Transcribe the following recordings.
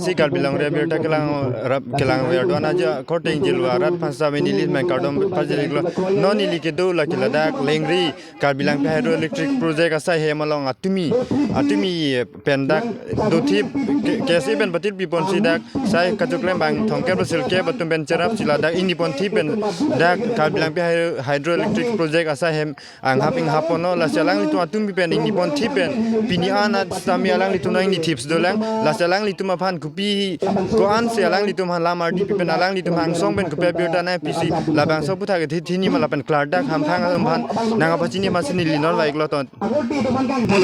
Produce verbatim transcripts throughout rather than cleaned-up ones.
Si Karbi Longri Abirta kelang rap, kelang ver do-an aja korte ingjilwa arat aphan sitame neli men kardom pajir-iklo. Non neli kedo lake ladak Lengri Karbi Langpi Hydroelectric Project asai hem along atumi, atumi pen dak dothip ke-, K S A pen patir piponsi dak sai kachoklem bang thomkep sirkep atum pen cherapsi ladak ingniponthip pen dak Karbi Langpi Hydro-, Hydroelectric Project asai hem anghap inghap ponlo, lasi alanglitum atumi pen ingniponthip pen pini an sitame alanglitum nang ingnithip dolang, lasi alanglitum aphan kopi ko-ansi alanglitum aphan lam ardi pi pen alanglitum angsong pen kopi abirta nangpisi labangso aputhak kethe thini ma lapen klardak hamphang atum aphan nangkapachini masi neli non va-iklo ton.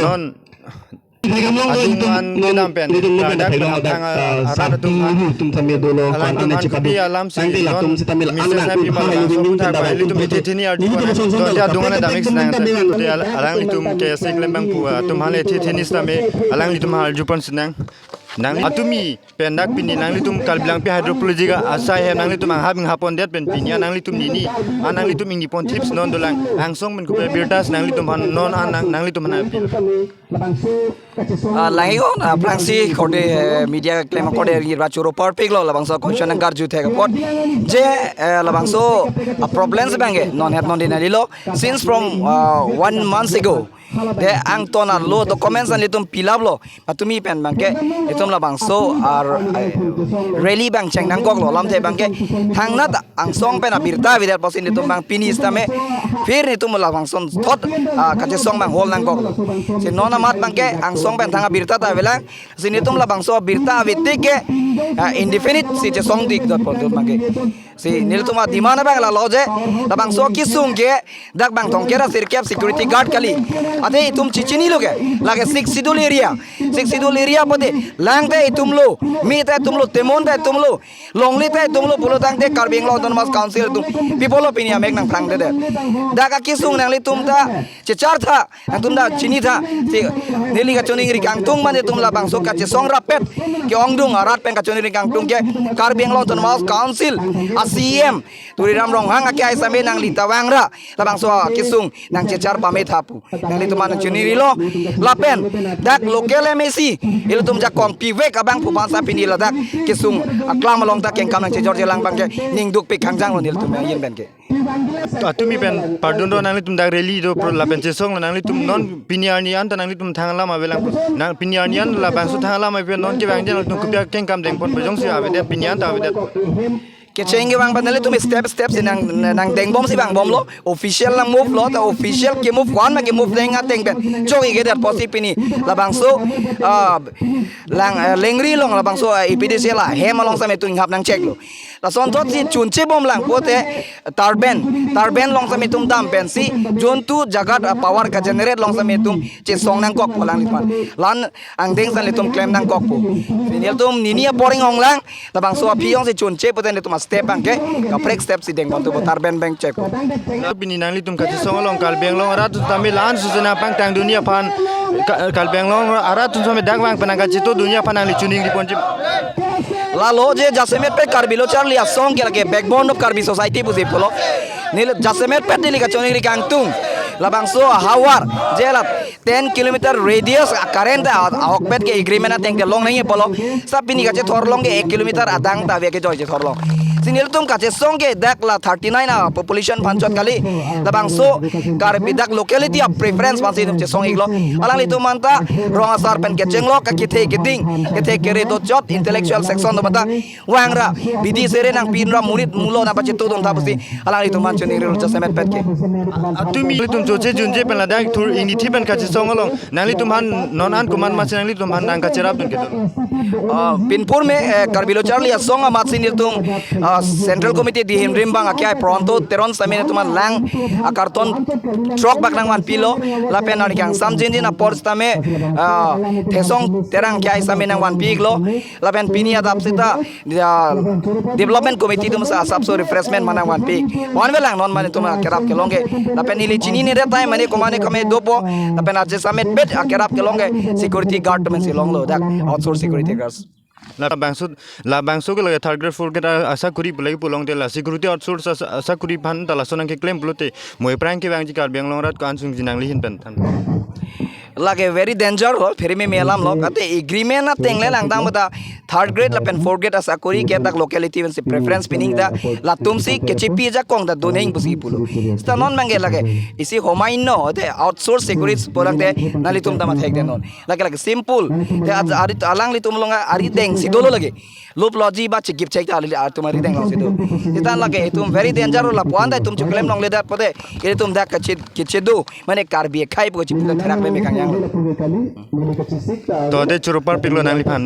Non adung an kedam pen klardak pen hamphang arat atum aphan alangtum aphan kopi alamsi non message nangpi ma labangso aputhak va ilitum kethe thini arju pon nang. Tangte adung an damik sinang, tangte al-, alanglitum K S A klembangpo atum aphan le kethe thini sitame alanglitum aphan arjupon sinang. Nang atumi pen dak pini nanglitum Karbi Langpi Hydro Project asai hem nanglitum anghap inghap pondet pen pini an nanglitum nini an nanglitum ingniponthip non dolang, angsong pen kopi abirta nanglitum aphan non an nang-, nanglitum aphan appeal. Ah, langnon, ah, aphrangsi korte, eh, media klem korte ri ra choro parpiklo labangso question nangkarju thek apot. Je, eh, labangso, ah, problems abangke non het non din alilo. Since from, ah, one months ago, te angton arlo documents an ilitum fill up lo. Atumi pen abangke ilitum labangso, ah, eh, rally abang cheng nangkoklo. Lamthe abangke thangnat angsong pen abirta avedet apotsi nelitum abang pini sitame phir nelitum labangson thot, ah, kachesong abang hol nangkoklo. Si non amat abangke angsong pen thang abirta ta avelang. Si nelitum labangso abirta ave tik ke, ah, indefinite si chesong dikdot pon tut abangke. Si nelitum ademand abang lalo je labangso kesung ke dak bang thomkep ra sirkep security guard kali. Athe itum chechinilo ke lake Sixth Schedule area. Sixth Schedule area pute lang te itum lo, me te itum lo, temon te itum lo, longle te itum lo pulo tangte Karbi Anglong Autonomous Council atum pi apotlo pini amek nangphrangdedet? Dak akesung nanglitum ta chechar tha, nangtum ta chini tha. Si neli kachoningri kangtung mane itum labangso kachesong rapet ke-ongdung arat pen kachoningri kangtung ke Karbi Anglong Autonomous Council a C E M Tuliram Ronghang ake ai sitame nangli ta vangra labangso kesung nangchechar pame tha pu. Nanglitum aphan choningrilo. Lapen dak local M A C ilitum jakong pivek abangphu aphan sa pini ladak kesung aklam along ta kengkam nangchejor jelang abangke ningduk pik hangjang lo nelitum ayin penke. Atumi pen pardon do nanglitum dak rally do pro lapen chesong lo nanglitum non pini arni an ta nanglitum thang alam avelang. Nang pini arni an labangso thang alam ave non kevang dia nanglitum kopi akengkam dengpon bojong si avedet pini an ta avedet. Kecheng kevang pen nelitum step step si nang, nangdengbom si vangbomlo, official nang move lo, ta official ke-move one ma ke-move deng ateng pen chok-ik-edet apotsi pini labangso, ah, lang, eh, Lengri along labangso, eh, A P D C L ahem along sitame itum inghap nangcheklo. Lason thot si chunchebomlang pute Tarban, Tarban along sitame itum dam pensi juntu jagat, ah, power ka-generate along sitame itum chesong nangkokpo alangliphan. Lan angdeng san ilitum klem nangkokpo. Nelitum nini apor inghonglang, labangso aphi jongsi chunche pute nelitum astep abangke kaprek step si deng pontu bo Tarban abang chekpo. Pini nanglitum kachesong along Karbi Anglong arat atum tame la-an susena pangtang dunji aphan ka-, Karbi Anglong arat atum tame dak vang pen nangkacheto dunji aphan nangli choningri ponji. Lalo je jasemet pen Karbi Lo Charli Asong ke lake backbone of Karbi society pusi pulo. Neli jasemet pen neli kachoningri kangtung labangso havar je la ten kilometer radius a-current a-, ahokpet ke agreement ateng te long nangji pulo. Sa pini kachethor long ke ek kilometer adang ta ave kejoi chethor long. Si nelitum kachesong ke dak la thirty nine a population aphan chot kali. Labangso Karbi dak locality a-preference aphansi itum chesong-iklo. Alanglitum anta rong asar pen kechenglo, ka kethe keding, kethe kere dochot, intellectual section atum anta vangra, bidi sere nangpinra, monit mulo nangpacheto dun tha pusi alanglitum aphan choningrilo jasemet pen ke. Atumi ilitum choche junje pen ladak thur ingnithip pen kachesong along nanglitum aphan non an komat masi nanglitum aphan nangkacherap dun kedo? Ah, pinpur me, eh, Karbi Lo Charli Asong amatsi nelitum, ah, Central Committee dihim rimbang ake ai Pronto Teron sitame nelitum aphan lang, ah, karton throk bak nangvanpilo, lapen arni kangsam jinjin apor sitame, ah, Thesong Terang ake ai sitame nangvanpi-iklo, lapen pini adap seta, ya, Development Committee atum sa asapso refreshment ma nangvanpi. One way lang non mane itum akerap kelong ke. Lapen ili chinine that time mane komane kame dopo. Lapen aje samet bet akerap kelong ke security guard atum si longlo dak outsource security guards. Labangso, labangso ke lake third grade, fourth grade a-, asakuri pu lake pu longte la security outsource asa-, asakuri aphan ta lason nangkeklem pulote mo aphrang kevangji Karbi Anglong arat ko-an sungji nangli ahin pen than? Lake very danger lo, pherime me alam lo. Kate agreement ateng le langdang mata third grade lapen fourth grade asakori ke dak locality pensi preference pining ta latum si kechipi ajakong ta dunheng pusi pulo. Seta non mangge lake isi homai no te outsource security pulang te nanglitum ta mathek de non. Lake lake simple. Te at- ari alanglitum along arideng si dolo lake. Luploji ba chikip chek ta ali atum arideng along si do. Seta lake itum very danger lo, lapuan ta itum chuklem longledet pote ilitum dak kachit kichidu mane Karbi akhei pu kachipu ta therak bebe kangyang lo. To te choro parpiklo nangliphan.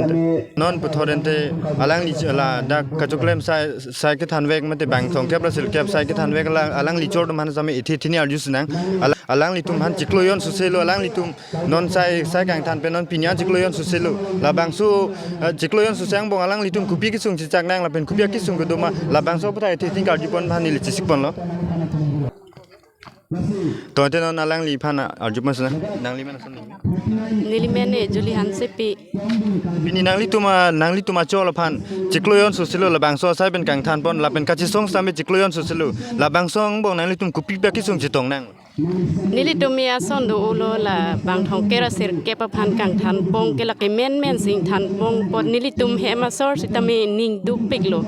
Non puthot ente alangli ch- la dak kachuklem sai sai kethanvek mate bang thomkep ra sirkep sai kethanvek la alangli chor atum aphan sami ithi thini arju sinang. Ala- alanglitum aphan chiklo jon suse lo, alanglitum non sai sai kangthan pen non pini an chiklo jon suse lo. Labangso eh, chiklo jon suse angbong alanglitum kopi kesung chechak nang lapen kopi akesung kedo ma, labangso aputhak ithi thini karju pon aphan neli chesik ponlo. To te non alangliphan arju pon sinang, nangli men ason nang. Neli men e Julie Hansepi. Pini nanglitum a- nanglitum achol aphan chiklo jon suse lo, labangso asai pen kangthan pon lapen kachesong sami chiklo jon suse lo, labangso angbong nanglitum kopi pa kesung chetong nang. Nelitum me ason do ulo, la bang thomkep ra sirkep aphan kangthan pon ke lake menmen si ingthan pon apot nelitum hem asor sitame ning dukpiklo.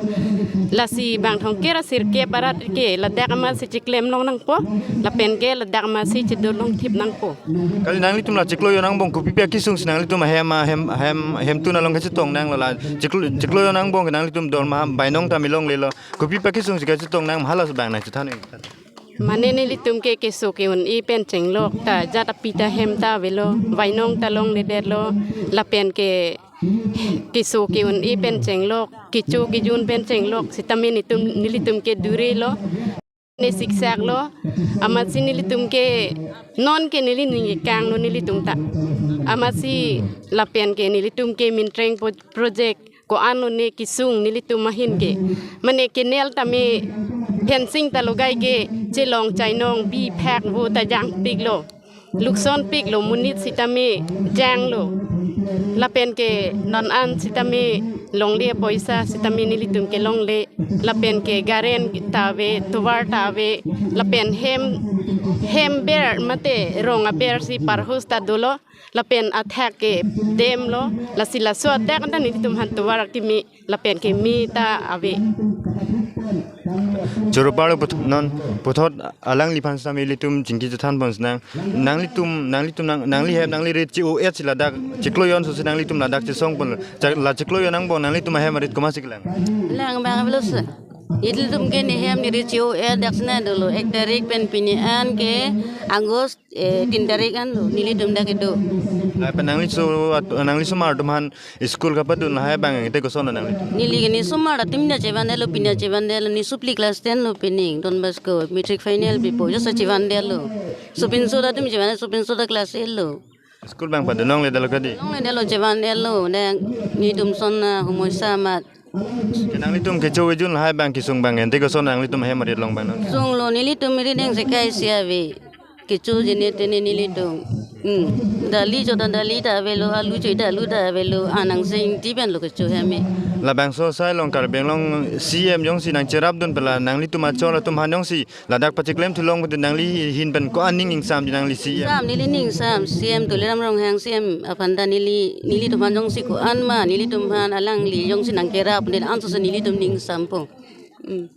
Lasi bang thomkep ra sirkep arat ke ladak amat si chiklem long nangpo, lapen ke ladak amat si chido longthip nangpo. Kali nanglitum la chiklo jon angbong kopi pa kesung si nanglitum ahem ahem ahem hemtun along kachetong nang lo, la chiklo chiklo jon angbong ke nanglitum dorma bainong ta me longlelo, kopi pa kesung si kachetong nang ma, hala si bang nang chethan. Mane nelitum ke keso ke-un-e pen chenglok ta jat api ta hem ta avelo, bainong ta longledetlo, lapen ke keso ke-un-e pen chenglok, kecho kejun pen chenglok sitame netum nelitum ke durelo, ne siksak lo, amatsi nelitum ke non ke neli ning kekang lo nelitum ta, amatsi lapen ke nelitum ke Mintreng po- project ko-an lo ne kesung nelitum ahin ke. Mane kenel tame fencing ta logai ke chelong chainong bi phak vo ta jangpiklo. Luksonpiklo, monit sitame janglo. Lapen ke non an sitame longle poisa sitame nelitum ke longle. Lapen ke garen ta ave, tovar ta ave. Lapen hem hem ber mate rong aber si parhus ta dolo. Lapen athak ke demlo, lasi laso athak anta nelitum aphan tovar kimi, lapen ke mi ta ave. Choro parlo puth- non puthot alangliphan sami ilitum chingki chethan pon sinang. Nanglitum nanglitum nang nangli hem nangli rit chi-o-et si ladak chiklo jon suse nanglitum ladak chesong pon. Chak- la chiklo jon angbong nanglitum ahem arit komatsi kelang? Lang bang avelo sir. Ilitum ke ne hem ne rit chi-o-et dak sina dolo. Ek tarik pen pini an ke August eh, tin tarik an lo, nelitum dak kedo. Lapen nangliso at- nangliso mar atum aphan school kapadun lahai abang te koson nanglitum? Neli ke ne osomar atum ne chevan detlo, pine chevan detlo, ne supli class ten lo pining, Don Bosco, matric final pipo, joso chevan detlo. Supinso atum chevan, supinso ta class eight lo. School bang padun longle detlo kadi? Longle detlo, chevan detlo, dan netum son na humoi sa amat. Ke nanglitum kecho kejun lahai abang kesung abang ente koson nanglitum ahem arit along abang nang? Sunglo, nelitum rideng sekai si ave. Kecho jene tene nelitum. Hmm. Dali cho ta dali ta avelo, alu cho ta alu ta avelo, anang sing ti pen lo kecho heme. Labangso asai along Karbi Anglong C M jongsi nangcherapdun pen la nanglitum achol atum aphan jongsi ladak pachiklemthu long pute nangli hin pen ko-an ning ingsamji nangli C M? Sam, neli ning sam, C M Tuliram Ronghang C M aphan ta neli, nelitum aphan jongsi ko-an ma, nelitum aphan alangli jongsi nangkerap, neli ansose nelitum ning sampo. Hmm.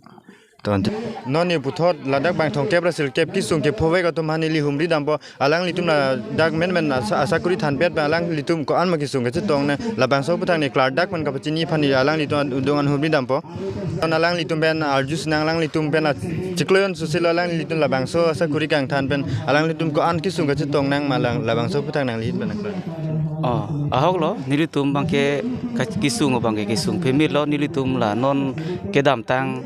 Tonti. Non ne puthot ladak bang thomkep ra sirkep kesung kephovek atum aphan neli humri dampo, alanglitum ladak menmen asa- asakori thanpet pen alanglitum ko-an ma kesung kachetong nang, labangso aputhak ne klardak pen kapachini aphan neli alanglitum adung an humri dampo. Non alanglitum pen arju sinang, alanglitum pen la chiklo jon suse lo, alanglitum labangso asakori kangthan pen alanglitum ko-an kesung kachetong nang ma, lang labangso aputhak nangli hin pen nang. Oh, ahok lo, nelitum abang ke ka- kesung abang ke kesung pemit lo, nelitum la non kedamtang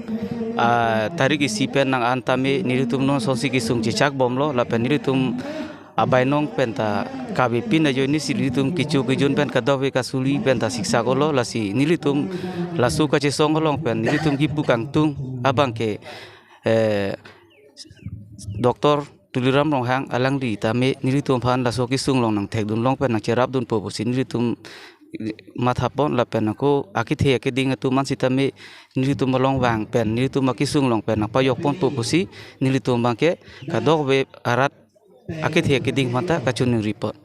ah, tarik isi pen nang an tame nelitum non sonsi kesung chechak bomlo, lapen nelitum abainong pen ta kavepin ajoine si nelitum kecho kejun pen kadokave kasuli pen ta siksak olo, lasi nelitum laso kachesong along pen nelitum kipu kangtung abang ke, eh, Doctor Tuliram Ronghang alangli tame nelitum aphan laso kesung along nangthekdun long pen nangcherapdunpo pusi nelitum mathapon, lapen ako akethe akeding atum an sitame nelitum along vang pen nelitum akesung along pen nangpajokponpo pusi nelitum abang ke kadokave arat akethe keding aphanta kachiningri apot.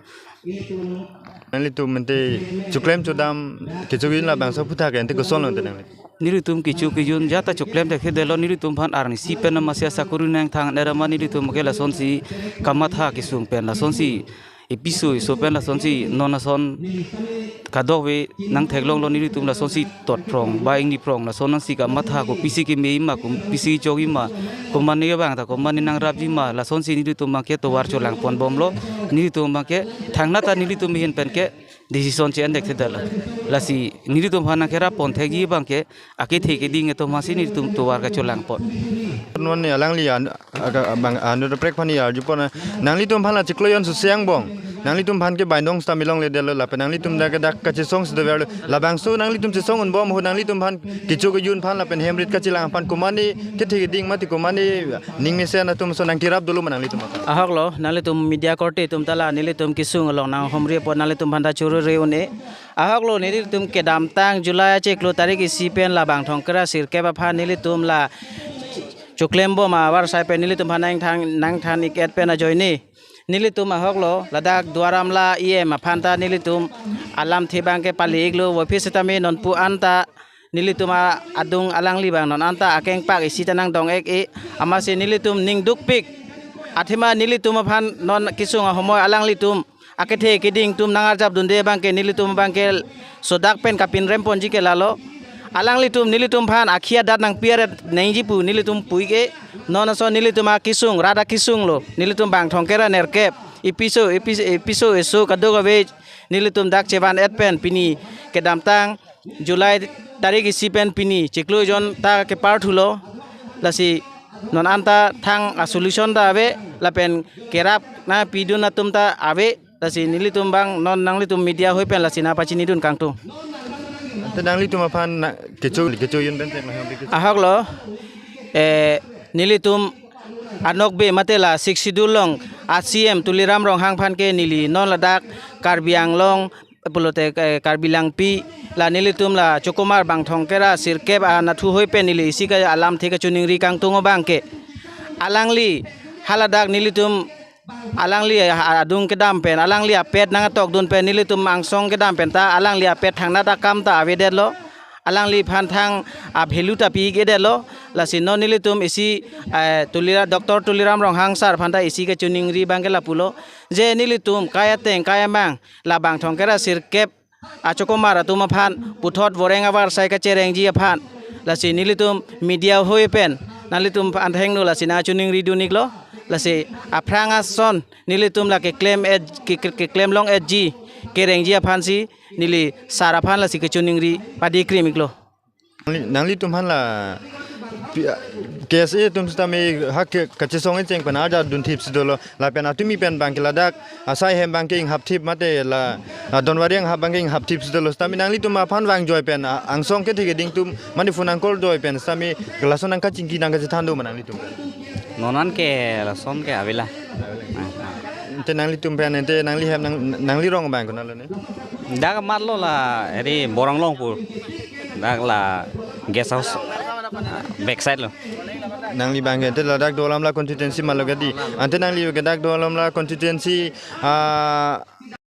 Nanglitum mente choklem chodam kecho kejun labangso aphuthak ente kosonlo ente nangli? Nelitum kecho kejun jata choklem thekthedetlo, nelitum aphan arnisi pen amatsi asakori nangthang-et ra ma nelitum ke lasonsi kamatha kesung pen lasonsi episo eso pen lasonsi non ason kadokave nangtheklonglo, nelitum lasonsi tot phrong ba ingni phrong lason nangsi kamatha, kopisi keme ma, kopisi chok ma, komane abang ta komane nangrapji ma, lasonsi nelitum abang ke tovar cholangponbomlo, nelitum abang ke thangnat ta nelitum ahin pen ke decision che-en thekthedetlo. Lasi nelitum aphan nangkerap pon thekji abang ke akethe keding atum aphansi nelitum tovar kacholangpon. Non ni alangli an, aga, abang, anu, prek aphan arjupon, nanglitum aphan la chiklo jon susi angbong. Nanglitum aphan ke bai dong sita milongledetlo lapen nanglitum dak dak kachesong sita verlo. Labangso nanglitum chesong unbom ahut nanglitum aphan kecho kejun aphan lapen hem rit kachelang aphan komane kethe keding mati komane ning mesen atum ason nangkerap dolo ma nanglitum aphan? Ahoklo, nanglitum media korte atum ta la nelitum kesung along nanghumri apot nanglitum aphan ta choro re un-e. Ahoklo, nelitum kedamtang July achiklo tarik isi pen la Bangthongkera sirkep aphan nelitum la choklembom avarsai pen nelitum aphan nangthan, nangthan ik-et pen ajoine nelitum ahoklo ladak Duar Amla E M aphan ta nelitum alamthe abang ke pale iklo, voiphit sitame nonpu anta nelitum a-, adung alangli abang non anta akengpak isi ta nangdong-ek-e, amatsi nelitum ning dukpik. Athema nelitum aphan non kesung ahomoi alanglitum akethe keding atum nangarjap dunde abang ke nelitum abang ke sodak pen kapinrem ponji ke lalo. Alanglitum nelitum aphan akhi adat nangpi-et nangji pu nelitum pu ik-e. Non ason nelitum akesung, rat akesung lo. Nelitum Bangthongkera nerkep, episo, episo, episo eso kadokave nelitum dak chevan-et pen pini kedamtang July tarik isi pen pini chiklo jon ta kepar thulo. Lasi non anta thang a-solution ta ave lapen kerap nangpidun atum ta ave. Lasi nelitum abang non nanglitum media ahoi pen lasi nangpachinidun kangtung. Ante nanglitum aphan na, kecho, kecho kejun pen tek na, ahoklo, eh, nelitum anokbe mate la Sixth Schedule along a-C M Tuliram Ronghang aphan ke neli non ladak Karbi Anglong pulote, eh, Karbi Langpi, la nelitum la Chokomar Bangthongkera sirkep anatthu ahoi pen neli isi ke alamthe kachiningri kangtung abang ke, alangli haladak nelitum, alangli ha-, adung kedam pen, alangli apet nangtokdun pen nelitum angsong kedam pen ta alangli apet thangnat akam ta avedetlo. Alangliphan thang a-value ta pi ik-edetlo. Lasi non nelitum isi, eh, Tulira-, Doctor Tuliram Ronghang sir aphan ta isi kachiningri abang ke lapulo, je nelitum kai ateng kai amang la Bangthongkera sirkep a-Chokomar atum aphan puthot voreng avarsai kacherengji aphan, lasi nelitum media ahoi pen nanglitum anthengno lasi nangchiningridun iklo. Lasi aphrang ason nelitum la keklem-et, ke, ke, keklem long-etji kerengji aphansi neli sir aphan lasi kachiningri padikrim iklo. Nangli, nanglitum aphan la pi-, K S A atum sitame ha ke kachesong-e cheng pen arjap dunthip si dolo, lapen atumi pen abang ke ladak asai hem abang ke inghapthip mate la, ah, donwari anghap abang ke inghapthip si dolo sitame nanglitum aphan vang joi pen, ah, angsong kethe keding atum mane phone nang call joi pen sitame lason nangkachingki nangkachethan do ma nanglitum? Non an ke lason ke avela. Ante nanglitum pen ante nangli hem nang, nangli rong abang konatlo ne? Dak matlo la eri Borong Longpur. Dak la guest house, ah, backside lo. Nangli abang ke ante ladak Dolamla constituency malo gadi. Ante nangli ke dak Dolamla constituency, ah,